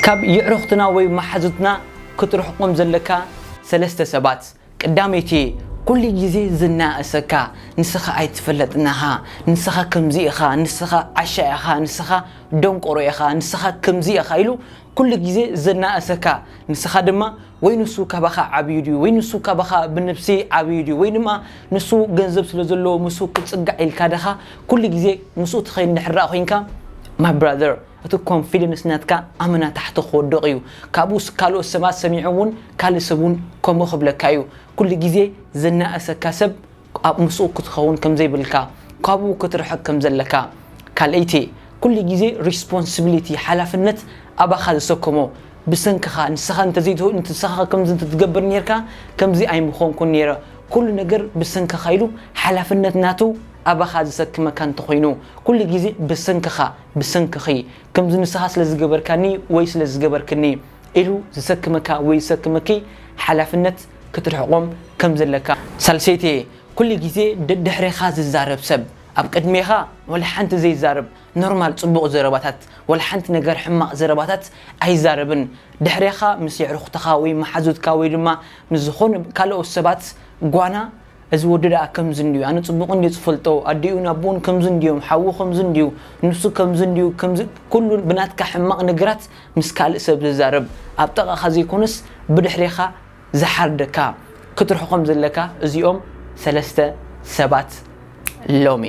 ካብ የዕሩኽትና ወይ መሓዙትና ክትርሕቆም ዘለካ ሰለስተ ሰባት። ቀዳመይቲ፣ ኩሉ ግዜ ዝናእሰካ፣ ንስኻ ኣይትፈለጥናኻ፣ ንስኻ ከምዚ ኢኻ፣ ንስኻ ዓሻ ኢኻ፣ ንስኻ ደንቆሮ ኢኻ፣ ንስኻ ከምዚ ኢኻ ኢሉ ኩሉ ግዜ ዝናእሰካ፣ ንስኻ ድማ ወይ ንሱ ካባኻ ዓብዩ ድዩ ወይ ንሱ ካባኻ ብነብሲ ዓብዩ ድዩ ወይ ድማ ንሱ ገንዘብ ስለ ዘለዎ ምስኡ ክጽጋዕ ኢልካ ደኻ ኩሉ ግዜ ምስኡ ትኸይድ እንድሕር ደኣ ኮይንካ፣ my brother፣ እቲ ኮንፊደንስ ናትካ ኣመና ታሕቲ ክወድቕ እዩ። ካብኡ ካልኦት ሰባት ሰሚዖም እውን ካልእ ሰብ እውን ከምኡ ክብለካ እዩ። ኩሉ ግዜ ዘናእሰካ ሰብ ኣብ ምስኡ ክትኸውን ከም ዘይብልካ፣ ካብኡ ክትርሕቅ ከም ዘለካ። ካልኣይቲ፣ ኩሉ ግዜ ሪስፖንሲቢሊቲ፣ ሓላፍነት ኣባኻ ዝሰከሞ ብሰንክኻ፣ ንስኻ እንተዘይትህ-፣ ንስኻ ከምዚ እንተትገብር ኔርካ ከምዚ ኣይምኾንኩን ኔረ። ኩሉ ነገር ብሰንክኻ ኢሉ ሓላፍነት ናቱ ኣባኻ ዝሰክመካ እንተኾይኑ፣ ኩሉ ግዜ ብሰንክኻ፣ ብሰንክኺ፣ ከምዚ ንስኻ ስለ ዝገበርካኒ ወይ ስለ ዝገበርክኒ ኢሉ ዝሰክመካ ወይ ዝሰክመኪ ሓላፍነት ክትርሕቆም ከም ዘለካ። ሳልሰይቲ፣ ኩሉ ግዜ ደድሕሬኻ ዝዛረብ ሰብ፣ ኣብ ቅድሜኻ ወላ ሓንቲ ዘይዛረብ፣ ኖርማል ጽቡቕ ዘረባታት፣ ወላ ሓንቲ ነገር ሕማቕ ዘረባታት ኣይዛረብን። ድሕሬኻ ምስ የዕሩኽትኻ ወይ መሓዙትካ ወይ ድማ ምስ ዝኾነ ካልኦት ሰባት ጓና፣ እዚ ወዲ ደኣ ከምዚ እንድዩ፣ ኣነ ጽቡቕ እንድየ ዝፈልጦ፣ ኣዲኡን ኣቦኡን ከምዚ እንድዮም፣ ሓዉ ከምዚ እንድዩ፣ ንሱ ከምዚ እንድዩ፣ ከምዚ ኩሉ ብናትካ ሕማቕ ነገራት ምስ ካልእ ሰብ ዝዛረብ፣ ኣብ ጥቓኻ ዘይኮነስ ብድሕሬኻ ዝሓርደካ ክትርሕቆም ዘለካ እዚኦም ሰለስተ ሰባት ሎሚ።